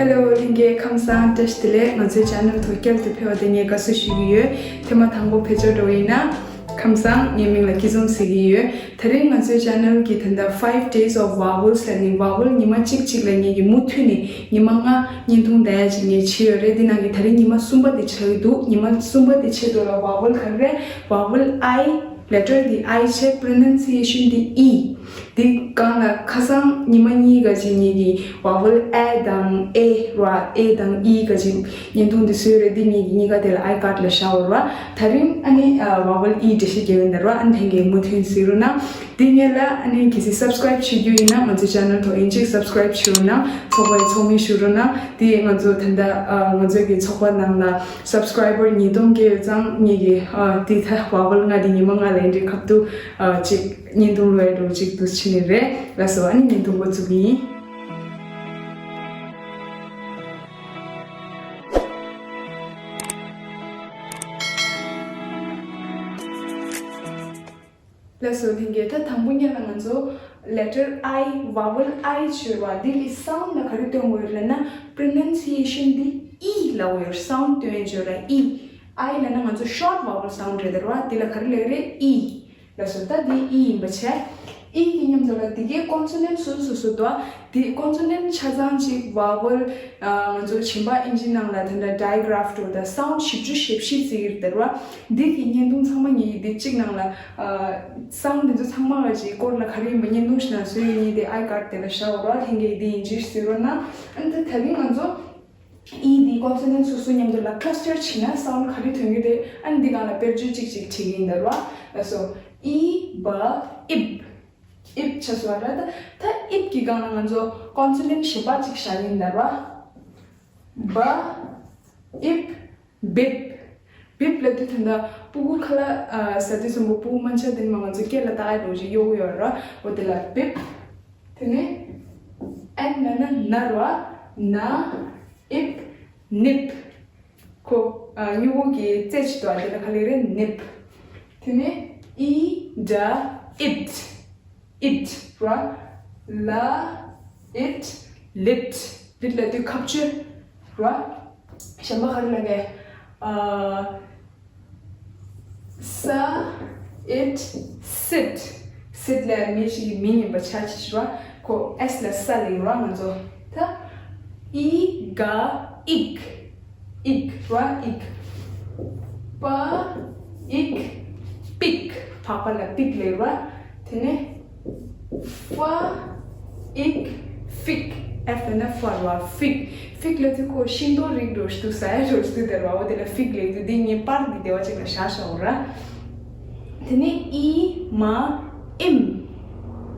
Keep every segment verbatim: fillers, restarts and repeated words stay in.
Hello ལྷན་རྒྱས་ཁམས་བཟང་། བཀྲ་ཤིས་བདེ་ལེགས། ང་ཚོའི་ཆེ་ནལ་ཐོག་བསྐྱར་དུ་ཕེབས་པ་དེ་ངས་དགའ་བསུ་ཞུ་གི་ཡོད། ཐེངས་མ་དང་པོ་ཕེབས་འབྱོར་འགྲོ་ཡིན་ན། ཁམས་བཟང་། ངའི་མིང་ལ་སྐྱིད་འཛོམས་ཟེར་གྱི་ཡོད། དེ་རིང་ང་ཚོའི་ཆེ་ནལ་གྱི་ད་ལྟ་Five Days of Vowels ལབ་ནས་ཝ་ཝལ་ཉི་མ་གཅིག་གཅིག་ལ་ངེད་ཀྱིས་མུ་མཐུད་ནས་ཉི་མ་ལྔ་བརྙན་ཐུང་ལྟ་ཡ་ཅིག་ངས་བྱས་ཡོད་རེད། འདི་ནང་གི་ད་རིང་ཉི་མ་གསུམ་པ་དེ་ཆགས་ཀྱི་འདུག་ཉི་མ་གསུམ་པ་དེ་ཆེད་དུ་ལ་ཝ་ཝལ་ག་རེ་རེད། ཝ་ཝལ་I, letter འདི་I བྱས། pronunciation འདི E། འདི་སྒང་ལ་ཁ་སང་ཉི་མ་གཉིས་ག་ཅིག་ངེད་ཀྱིས་ཝ་ཝལ་ཨེ་དང་ཨེ་ར། ཨེ་དང་ཨི་ག་ཅིག་བརྙན་ཐུང་འདི་བཟོས་རེད། འདི་ངེད་ཀྱིས་གཉིས་ཀ་དེ་ལ་ཨའི་ཀར་ལ་བཞག་ཡོད་ར། ད་རིང་ཨ་ནི་ཝ་ཝལ་ཨི་འགྲེལ་བཤད་རྒྱག་གི་ཡིན་ད་ར། ཨ་ནི་ལྷན་རྒྱས་མུ་མཐུད་གཟིགས་རོགས་གནང་། དེ་སྔོན་ལ་ཨ་ནི་གལ་སྲིད་སབ་སི་ཀ་རེབ་བྱེད་རྒྱུ་ཡིན་ན་ང་ཚོའི་ཆེ་ནལ་ཐོག་ཡིན་གཅིག་སབ་སི་ཀ་རེབ་བྱེད་རོགས་གནང་། ཚོགས་པའི་ཚོགས་མི་ཞུ་རོགས་གནང་། དེ་ང་ཚོ་ད་ལྟ་ང་ཚོའི་གི་ཚོགས་པ་ནང་ལ་སབ་སི་ཀ་རེབ་བར་ཉིས་སྟོང་བརྒལ་ཡོད་ཙང་། ངེད་ཀྱིས་དེ་ད་ཝ་ཝལ་ལྔ་དེ་ཉི་མ་ལྔ་ལ་འདི་ཁ་ཐུག་ཅིག་བརྙན་ཐུང་ལོས་འགྲོ་ཅིག་ཏུ་ཕྱིན་ནི་རེད། ལགས་སོ། ཨ་ནི་བརྙན་ཐུང་འགོ་བཙུགས་ཡིན། ལགས་སོ་ལྷན་རྒྱས། ད་དང་པོ་ཉིད་ལ་ང་ཚོ་letter I, vowel I བྱོས་པ་འདི་གི་སའུན་ལ་ག་རེ་སྟོན་དགོས་ལབ་ན། pronunciation འདི་ཨི་ལབ་ཡོད། སའུན་སྟོན་བྱོས་ར། ཨི། ཨའི་ལབ་ན་ང་ཚོ་ཤོར་ཊི་ཝ་ཝལ་སའུན་རེད་ད་ར། འདི་ལ་ག་རེ་ལབ་རེད། ཨི། ལགས་སོ། ད་འདི་ཨི་ཡིན་པ་བྱས། ཨི་གི་མཉམ་དུ་ལ་འདི་གའི་ཀོན་སོ་ནན་ཊི་སོ་སོ་སོ་སོ་འདུག་ཨ། དེ་ཀོན་སོ་ནན་ཊི་ཆ་ཚང་གཅིག་ཝ་ཝལ། ང་ཚོ་བྱིས་པ་ཨིན་ཇི་ནང་ལ་ད་ལྟ་ཌའི་གྷི་རབ་འགྲོ་དང་སའུན་ཌི་བཞི་བཅུ་ཞེ་བཞི་བརྩི་གི་རེད་ད་ར། འདི་གི་བརྙན་ཐུང་ཚང་མ་ངེད་ཀྱིས་འདི་གཅིག་ནང་ལ་སའུན་ཌི་འདི་ཚོ་ཚང་མ་ག་ཅིག་སྐོར་ལ་ག་རེ་ཡིན་པ་བརྙན་ཐུང་ཞིག་ནང་བཟོས་ཡོད། ངས་དེ་ཨའི་ཀར་དེ་ལ་བཞག་ཡོད་ར། ལྷན་རྒྱས་འདི་ཡིན་གཅིག་གཟིགས་རོགས་གནང་། ཨ་ནི་ད་ད་རིང་ང་ཚོ་ཨི་འདི་ཀོན་སོ་ནན་ཊི་སོ་སོ་མཉམ་དུ་ལ་ཀ་ལ་སི་ཊར་བྱས་ན་སའུན་ཌི་ག་རེ་ཐོན་གྱི་རེད། ཨ་ནི་འདི་སྒང་ལ་དཔེར་བརྗོད་གཅིག་གཅིག་བྲིས་ཀྱི་ཡིན་ད་ར། ལགས་སོ། ཨི་བ་ཨིབ། ཨིབ་ཆ་སོ་ར། ད་ད་ཨིབ་ཀྱི་སྒང་ལ་ང་ཚོ་ཀོན་སོ་ནན་ཊི་གཞན་པ་གཅིག་བཞག་ཡིན་ད་ར། བ་ཨིབ་བིབ། བིབ་ལབ་དུས་ད་ལྟ་སྤུ་གུ་ཁ་ལག་ཟ་དུས་ཙམ་པ་སྤུ་གུ་མ་ཆག་དེ་ནས་མ་ང་ཚོ་སྐེ་ལ་བཏགས་ཡ་འདྲ་བོ་ཅིག་གཡོག་གི་ཡོད་ར། འོ་དེ་ལ་བིབ། དེ་ནས་ཨེན་ལབ་ན་ན་ར། ན། ཨིབ། ནིབ། ཁོ། ཨ། སྨྱུ་གུ་གི་རྩེ་གཅིག་འདུག་ཨ། དེ་ལ་ག་ལབ་རེད། ནིབ། དེ་ནས་ཨི་ཌ་ཨིཌ། ཨིཌ་ར། ལ་ཨིཌ་ལིཌ། ལིཌ་ལབ་དུས་ཁ་བཅད་ར། གཞན་པ་ག་རེ་ལབ་ཀྱི། ཨ། ས་ཨིཌ་སིཌ། སིཌ་ལབ་མི་ཞིག་གི་མིང་ཡིན་པ་ཆ་ཅིག་ར། ཁོ་ཨེས་ལ་ས་ལབ་ཡོད་ར་ང་ཚོ། ད་ཨི་ག་ཨིག། ཨིག་ར་ཨིག། པ་ཨིག་པིག། པགས་པ་ལ་པིག་ལབ་ཡོད་ར། དེ་ནས་ཧྥ་ཨིག་ཧྥིག། ཧྥ་ལབ་ན་ཧྥ་ར། ཧྥིག། ཧྥིག་ལབ་དུས་ཁོ་ཤིང་ཏོག་རིགས་འདྲ་བོ་ཞིག་འདུག་ཟ་ཡ་འདྲ་བོ་ཞིག་འདུག་དེ་ར། འོ་དེ་ལ་ཧྥིག་ལབ་དུས་འདི་ངས་པར་འདི་དེ་བ་ཅིག་ལ་བཞག་བཞག་འོ་ར། དེ་ནས་ཨི་མ་ཨིམ།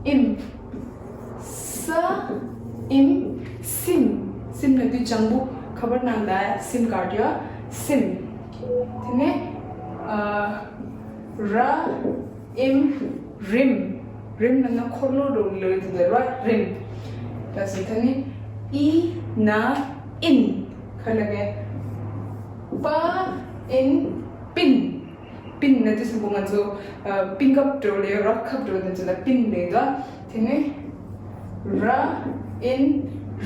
ཨིམ། ས་ཨིམ་སིམ། སིམ་ལབ་དུས་ལྗང་བུ་ཁ་པར་ནང་ལ་སིམ་ཀར་ཡོད། སིམ། དེ་ནས་ཨ། ར་ཨིམ་རིམ། རིམ་ལབ་ན་འཁོར་ལོ་རུ་ལོས་དེ་ར་རིམ། ད་སོ་ད་ནི་ཨི་ན་ཨིན། ག་ལ་གེ། པ་ཨིན་པིན། པིན་ལབ་དུས་སུ་ང་ཚོ་ཨ་པིན་ཀབ་འགྲོ་ལེ་རོག་ཁབ་འགྲོ་དེ་ཚོ་ལ་པིན་ལབ་དོ། དེ་ནས་ར་ཨིན་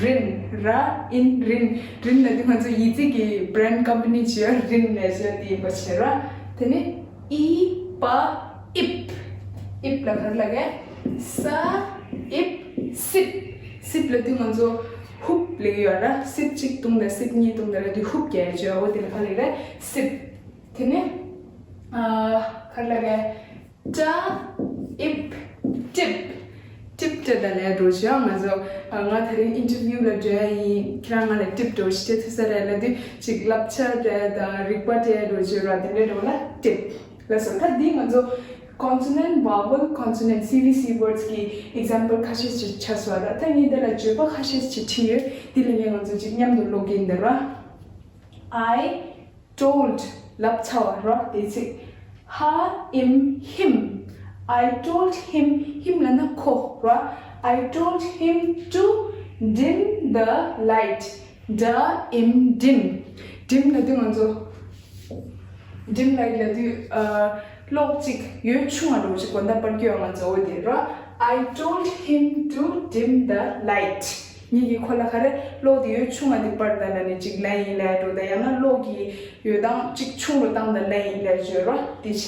རིན། ར་ཨིན་རིན། རིན་ལབ་དུས་ང་ཚོ་ཡི་ཙི་གི་བྷི་རེན་ཌི་ཀམ་པ་ནི་ཅིག་ཡོད། རིན་ལབ་ཅིག་ཡོད། དེ་ཡིན་པ་བྱས་ར། དེ་ནས་ཨི་པ་ཨིབ། ཨིབ་ལ་ག་རེ་ལབ་ཀྱི། ས་ཨིབ་སིབ། སིབ་ལབ་དུས་ང་ཚོ་ཧུབ་ལབ་ཀྱི་ཡོད་ར། སིབ་གཅིག་བཏུང་དང་སིབ་གཉིས་བཏུང་དང་ལབ་དུས་ཧུབ་རྒྱག་ཡ་བྱོས། འོ་དེ་ལ་ག་རེ་ལབ་ཀྱི། སིབ། དེ་ནས་ཨ་ག་རེ་ལབ་ཀྱི། ཏྲ་ཨིབ་ཏྲིབ། ཏྲིབ་ཏྲ་ད་ལས་འགྲོ་བྱོས། ང་ཚོ་ང་དེ་རིང་ཨིན་ཊར་བིའུ་ལ་འགྲོ་ཡ་ཡིན། ཁྱེད་རང་ང་ལ་ཏྲིབ་འགྲོ་ཞིག་སྤྲད་ཐུབ་ས་རེད་ལབ་དུས་ཅིག་བསླབ་བྱ་སྤྲད་དང་རིག་པ་སྤྲད་འགྲོ་བྱོས་ར། དེ་འདྲའི་འགྲོ་ལ་ཏྲིབ། ལགས་སོ། ད་འདི་ང་ཚོ་consonant vowel consonant C V C words གི་example ཁ་ཤས་ཅིག་ཆགས་སོང་ར། ད་ངས་འདི་ལ་བརྗོད་པ་ཁ་ཤས་ཅིག་བྲིས་ཡོད། འདི་ལ་ངས་ང་ཚོ་ཅིག་མཉམ་དུ་ཀློག་གི་ཡིན་ད་ར། I told ལབ་ཚར་བ་ར། དེ་ཚིག་ཧ་ཨིམ་ཧིམ། I told him. ཧིམ་ལབ་ན་ཁོ་ར། I told him to dim the light. ཌ་ཨིམ་ཌིམ། ཌིམ་ལབ་དུས་ང་ཚོ་ཌིམ་ལའིཊ་ལབ་དུས་ཨ་གློག་ཅིག་འོད་ཆུང་བ་འདྲ་བོ་ཅིག་དགོན་སྡེ་པར་སྐྱོད་ཡོང་ང་ཚོ་འོ་དེ་ར། I told him to dim the light. ངེད་ཀྱིས་ཁོ་ལ་ག་རེ་གློག་དེ་ཡོད་ཆུང་བ་དེ་སྤར་ད་ལ་ནི་ཅིག་ལེན་ཡིན་ལབ་འགྲོ། ད་ཡང་ན་གློག་གི་ཡོད་སྟངས་ཅིག་ཆུང་རུ་བཏང་ད་ལེན་ཡིན་ལབ་བརྗོད་རོ། དེ་བྱས་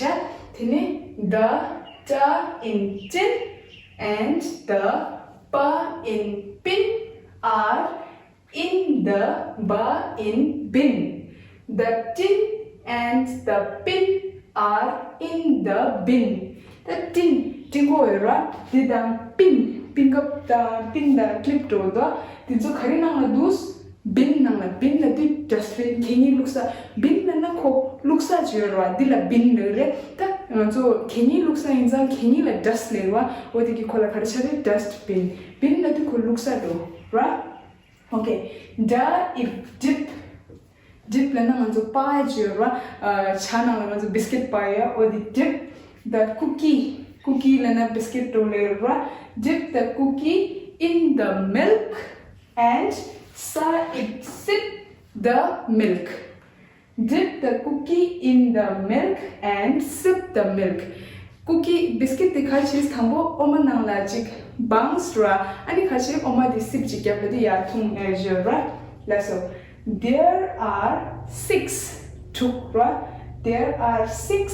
དེ་ནི་the, ta in tin and the pa in pin are in the, ba in bin. The tin and the pin are in the bin. The tin, ཏིང་གོ་ཡོད་ར། དེ་དང་པིན། པིན་ཀབ་དང་པིན་དང་ཀི་ལིབ་འགྲོ་འདུག་དེ་ཚོ་ག་རེ་ནང་ལ་འདུག་བིན་ནང་ལ། བིན་ལ་དུས་ཌ་སི་བིན་གད་སྙིགས་བླུགས་ས། བིན་ལ་ན་ཁོ་བླུགས་ས་ཅིག་ཡོད་ར། འདི་ལ་བིན་ལབ་རེད། ད་ང་ཚོ་གད་སྙིགས་བླུགས་ས་ཡིན་ཙང་གད་སྙིགས་ལ་ཌ་སི་ལབ་ར། འོ་དེ་གི་ཁོ་ལ་ག་རེ་ཆགས་རེད། ཌ་སི་བིན། བིན་ལ་དུས་ཁོ་བླུགས་ས་འགྲོ་ར། Okay. Da if dip. Dip ལབ་ན་ང་ཚོ་པ་ཅིག་ཡོད་ར། ཇ་ནང་ལ་ང་ཚོ་བིས་ཀིཊ་པ་ཡ། འོ་དེ་dip the cookie. Cookie ལབ་ན་བིས་ཀིཊ་འགྲོ་ལེ་ར། Dip the cookie in the milk and sa it sip the milk. Dip the cookie in the milk and sip the milk. ཀུ་ཀི་བིས་ཀིཊ་དེ་ཁ་ཤས་དང་པོ་འོ་མ་ནང་ལ་ཅིག་སྦངས་ར། ཨ་ནི་ཁ་ཤས་འོ་མ་དེ་སིབ་ཅིག་བརྒྱབ་ལ་དེ་ཡར་འཐུང་ཨེ་བཞོས་ར། ལགས་སོ། There are six དྲུག་ར། There are six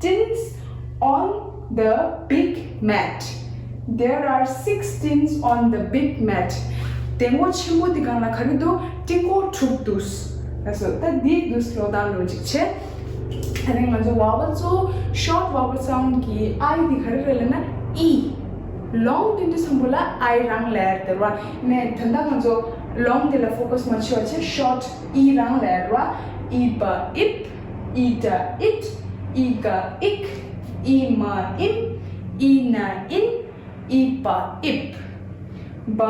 tins on the big mat. There are six tins on the big mat. སྡེར་མོ་ཆེན་པོ་དེ་སྒང་ལ་ག་རེ་འདུག་ཏིང་གོ་དྲུག་འདུག་ལགས་སོ། ད་འདི་འདུག་ཀློག་སྟངས་འགྲོ་ཅིག་བྱས། ད་རིང་ང་ཚོ་vowel གཙོ་བོ་short vowel sound གི་I དེ་ག་རེ་རེད་ལབ་ན་ཨི། long དེ་འདྲ་ཚང་པོ་ལ་I རང་ལབ་ཡ་རེད་བ། ནས་ད་ལྟ་ང་ཚོ་long དེ་ལ་focus མ་བྱས་པ་བྱས་short ཨི་རང་ལབ་ཡ་རེད་བ། ཨི་བ་ཨིབ། ཨི་ད་ཨིད། ཨི་ག་ཨིག། ཨི་མ་ཨིམ། ཨི་ན་ཨིན། ཨི་པ་ཨིབ། བ་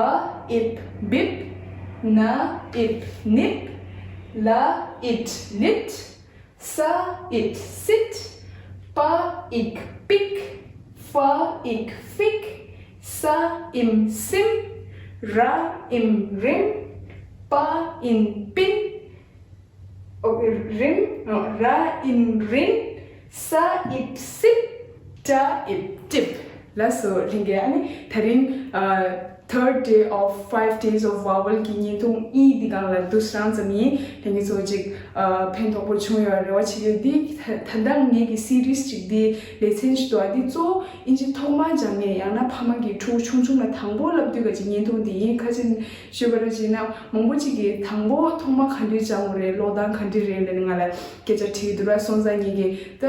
ཨིབ་བིབ། ན་ཨིབ་ནིབ། ལ་ཨིད་ལིད། ས་ཨིད་སིད། པ་ཨིག་པིག། ཧྥ་ཨིག་ཧྥིག། ས་ཨིམ་སིམ། ར་ཨིམ་རིམ། པ་ཨིན་པིན། ཨོ། རིམ། ཨོ། ར་ཨིན་རིན། ས་ཨིབ་སིབ། ཏ་ཨིབ་ཏིབ། ལགས་སོ། ལྷན་རྒྱས། ཨ་ནི་ད་རིང་ཨ་third day of five days of vowel གི་བརྙན་ཐུང་ཨི་འདི་སྒང་ལ་འདུག་སེ་རང་ཙམ་ཡིན། ལྷན་རྒྱས་ཚོ་ཅིག་ཨ་ཕན་ཐོགས་པོ་བྱུང་ཡོད་རེ་བ་བྱེད་ཀྱི་ཡོད། འདི་ད་ད་ལྟ་ངེད་ཀྱི་series ཅིག་འདི་ལེ་ཚན་ཞིག་འདུག་ཨ་འདི་གཙོ་བོ་ཨིན་ཇི་ཐོག་མར་སྦྱང་མཁན་ཡང་ན་ཕ་མ་གི་ཕྲུ་གུ་ཆུང་ཆུང་ལ་དང་པོ་བསླབ་དུས་ག་ཅིག་བརྙན་ཐུང་འདི་ཡིན། ཁ་ཅིག་ཞུས་པ་རེད་ཅེ་ན། མང་པོ་ཅིག་གིས་དང་པོ་ཐོག་མ་ག་འདྲས་སྦྱང་དགོས་རེད། ཀློག་སྟངས་ག་འདྲས་རེད་ལབ་ནས་ང་ལ་སྐད་ཆ་དྲིས་འདུག་ར། སོང་ཙང་ངེད་ཀྱིས་ད་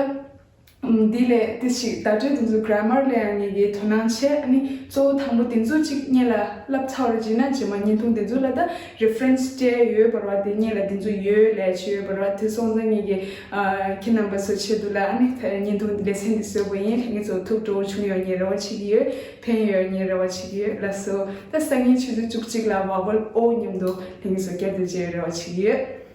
འདི་ལས་དེ་ཞིག་བརྡ་སྤྲོད་དེ་ཚོ་grammar ལ་ཡང་ངེད་ཀྱིས་དོ་སྣང་བྱས། ཨ་ནི་གཙོ་བོ་དང་པོ་དེ་ཚོ་ཅིག་སྔོན་ལ་བསླབ་ཚར་བ་རེད་ཅེ་ན། རྗེས་མ་བརྙན་ཐུང་དེ་ཚོ་ལ་ད་reference སྤྲད་ཡོད་པ་རེད་བ། དེ་སྔོན་ལ་དེ་ཚོ་ཡོད་ལབ་བྱས་ཡོད་པ་རེད་བ། དེ་སོང་ཙང་ངེད་ཀྱིས་ཨ་ཁྱེད་རྣམ་པ་ཚོ་ཆེད་དུ་ལ་ཨ་ནི་ད་བརྙན་ཐུང་ལེ་ཚན་འདི་བཟོས་པ་ཡིན། ལྷན་རྒྱས་ཚོ་ཐུགས་སྤྲོ་བོ་བྱུང་ཡོད་ངེས་རེ་བ་བྱེད་ཀྱི་ཡོད། ཕན་ཡོད་ངེས་རེ་བ་བྱེད་ཀྱི་ཡོད། ལགས་སོ། ད་སང་ཉིན་ཆུ་ཚོད་བཅུ་གཅིག་ལ་vowel O མཉམ་དུ་ལྷན་རྒྱས་ཚོ་བསྐྱར་དུ་མཇལ་ཡོད་རེ་བ་བྱེད་ཀྱི་ཡོད།